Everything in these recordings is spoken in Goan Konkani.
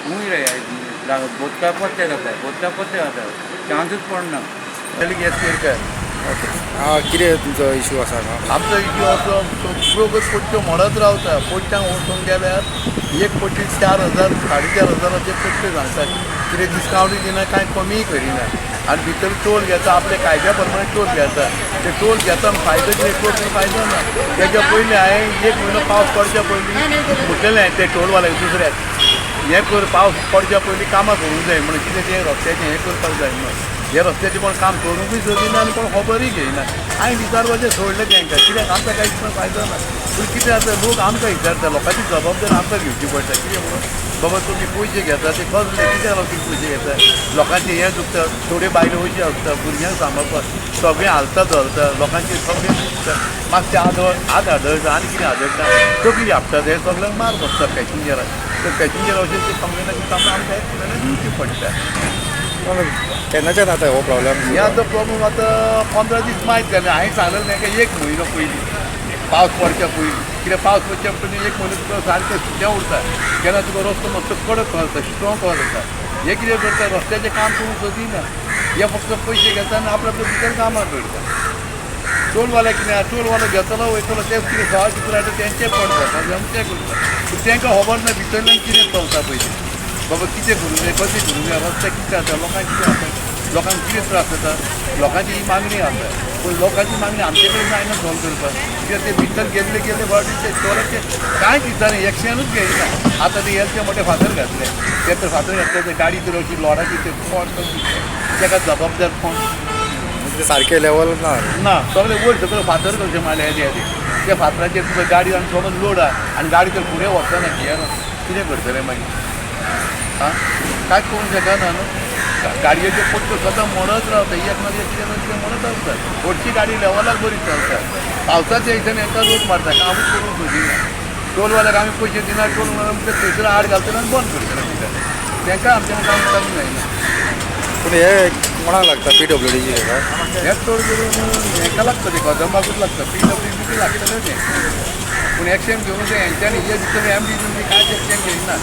खूंय रे बोतका पत्ते जाता, बोतका पत्ते जाता, चान्सूच पडना. एस केरकर. ओके, कितें तुमचो इशू आसा हांगा? आमचो इश्यू असो, सगळ्यो पट्ट्यो मोडत रावता. पट्ट्यांक वचूंक गेल्यार एक पट्टी 4000, 4500 अशे पट्ट्यो सांगतात. कितें डिस्कावंटूय दिना, कांय कमीय करिना आनी भितर टोल घेता. आपल्या कायद्या प्रमाणे टोल घेता. ते टोल घेता आनी फायदो कितें? टोल फायदो ना. तेच्या पयलीं हांवें एक म्हयनो पावस पडच्या पयलीं म्हटलेलें हांवें ते टोलवाल्याक दुसऱ्याक, हें कर, पावस पडच्या पयलीं कामां करूंक जाय म्हणून. कितें तें रस्त्याचें हें करपाक जाय म्हणून. हे रस्त्याचें कोण काम करूंकूय सोदिना आनी कोण खबरूय घेयना. हांवें विचारपाचें सोडलें तांकां, कित्याक आमकां कांयच फायदो ना. पूण कितें जाता, लोक आमकां विचारता. लोकांची जबाबदारी आमकां घेवची पडटा. कितें म्हणून, बाबा तुमी पयशे घेता ते कसले? कित्याक लागून तुमी पयशे घेता? लोकांचें हें चुकता. थोड्यो बायलो अश्यो आसता, भुरग्यांक सांबाळपाक सगळें हालता धरता, लोकांचें सगळें चुकता. मातशें आद आदळटा आनी कितें आदळटा, तकली आपटा, हें सगळ्यांक मार बसता पॅसेंजराक. तर पॅसेंजर अशें ते कंप्लेनाची आमकां कंप्लेनां दिवची पडटा. केन्नाच्यान आतां हो प्रॉब्लेम? हे आतां प्रॉब्लम आतां 15 दीस मायत जालें. हांवें सांगलें तांकां एक म्हयनो पयलीं, पावस पडच्या पयलीं. कित्याक पावस पडच्या पयलीं एक म्हयनो तुका सारकें सुकें उरता, तेन्ना तुका रस्तो मातसो कडक जाता, स्ट्रॉंग जाता. हे कितें करता, रस्त्याचें काम करूंक सोदिना. हे फक्त पयशे घेता आनी आपल्या आपल्या भितर कामां करता. टोलवाले कितें आहा, टोलवालो घेतलो वयतलो, तेच कितें सवाय भितर हाडटा, तेंचें पोट भरता, आमचें करता. पूण तांकां खबर ना भितरल्यान कितें चलता पयलीं. बाबा कितें करूंक जाय, कशें करूंक जाय, रस्ते कितें जाता, लोकांक कितें जाता, लोकांक कितें त्रास जाता, लोकांची ही मागणी आसा. पूण लोकांची मागणी आमचे कडेन जायना सॉल्व करपाक, कित्याक ते भितर गेल्ले गेल्ले फावटी ते टोलाचे कांय दिसना, एक्शनूच घेयना. आतां ते येले, ते मोठे फातर घातले, ते तर फातर घातले, ते गाडी तर अशी लोडाची ते कोण ताका जबाबदार कोण? म्हणजे सारकें लेवल ना. ना, सगळे वयर सगळे फातर कशे मारले हेजे हेजे. त्या फातराचेर तुका गाडी आनी समज लोड आहा आनी गाडी तर फुडें वचना, गियरान कितें करतलें मागीर? आं, कांयच करूंक शकना न्हू. गाडयेच्यो पट्ट्यो सदां मोडत रावता, एक ना एक, कितें ना कितें मोडत आसता. व्हडची गाडी लेवलाक बरी चलता. पावसाच्या दिसांनी एका लोक मारता, कामूच करूंक सोदिना. टोलवाल्याक आमी पयशे दिना. टोल थंयसर आड घालतले आनी बंद करतले भितर. तांकां आमच्या काम चालू जायना. पूण हे कोणाक लागता? पीडब्ल्यूडीची का? हें चड करून हेंका लागता, ते कदंबाकूच लागता. पीडब्ल्यूडी लागतलें तें, पूण एक्शन घेवन ते हेंच्यांनी हे भितर एमडी बिमडी कांयच एक्शन घेयना,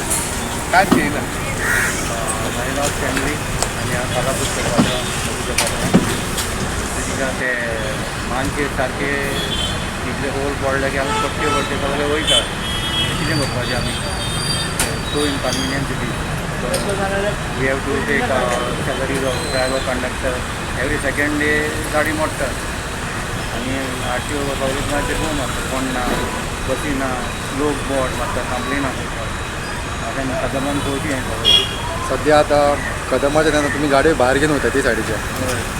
कांयच घेयना. म्हाजें नांव स्टॅनली आनी हांव कालापूर पात्रांव, म्हज्या पात्रांव. तिका ते मानशेर सारके इतले होल पडले की आमी पट्ट्यो पट्ट्यो सगळे वयता. कितें करपाचें आमी? So inconvenience it is. We have to take salaries of driver, conductor. Every second day गाडी मोडटा आनी आरटीओ सगळें मागीर ते फोन मारता, कोण ना, बसी ना, लोक बोट मारता, कंप्लेन करता. आतां कदंबान पळोवची हें सगळें. सद्या आतां कदंबाच्या तेन्ना तुमी गाडयो भायर घेवन वयता ती सायडीच्या,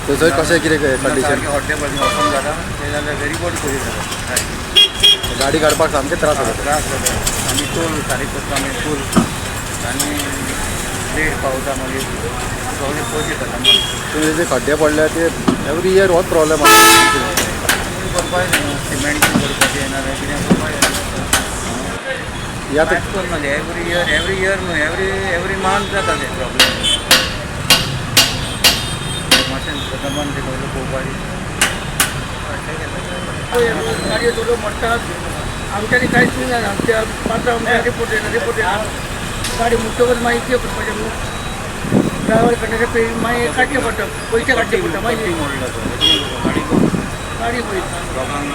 थंयसर कशें कितें कंडिशन? सारकें हॉटेल पासून वचूंक जाता ते जाल्यार व्हेरी बोट करी जाता सारकी. गाडी काडपाक सामके त्रास जाता. त्रास जाता. आनी टोल फारीक करता आमी टोल आनी लेट पावता, मागीर सगळें पयशे जाता. तुमी जे खड्डे पडल्या ते एवरी इयर होच प्रॉब्लेम आसा. करपाक जाय, सिमेंट करपाचें नाजाल्यार कितें करपाक जाय. ही आतां कांयच करना. एवरी इयर, एवरी इयर न्हू, एवरी एवरी मंथ जाता ते प्रॉब्लेम. मातशें कदंबान ते सगळें पळोवपाचें. गाडयो थोड्यो मोडटात. आमच्यांनी कांयच जायना. आमच्या पात्रांव आमकां रिपोर्ट येना, रिपोर्ट येना. गाडी मोडटकच मागीर कितें करपाचें न्हू? ड्रायव्हर कडल्यान पे मागीर काडचें पडटा, पयशे काडचे पडटा. पट्टी मागीर मोडला तो गाडी कोण गाडी पळयता. लोकांक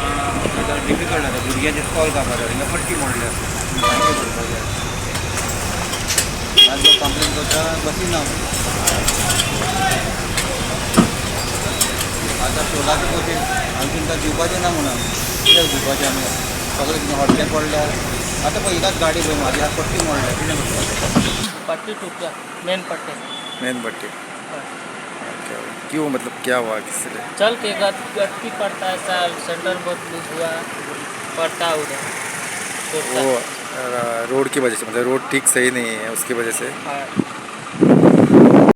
आतां डिफिकल्ट जाता. भुरग्यांचे स्कॉल काबार जाता, हिंगा पट्टी मोडल्या, सारकें करपाचें. आज लोक कंप्लेन करता, बसी ना. आतां टोलाचे पयशे आमी तांकां दिवपाचे ना म्हणून कित्याक दिवपाचें आमी? सगळें कितें हॉटेल पडल्यार आतां पळय, एकाच गाडी पळय म्हाजी आतां पट्टी मोडल्या, कितें करपाचें? पट्टी टूट गया, मेन पट्टी. मेन पट्टी. ओके, क्यों, मतलब क्या हुआ, किससे? चल के गट्टी पड़ता है सर, सेंटर बहुत लूज हुआ पड़ता है उधर टूटता. वो रोड की वजह से, मतलब रोड ठीक सही नहीं है, उसकी वजह से? है। हाँ।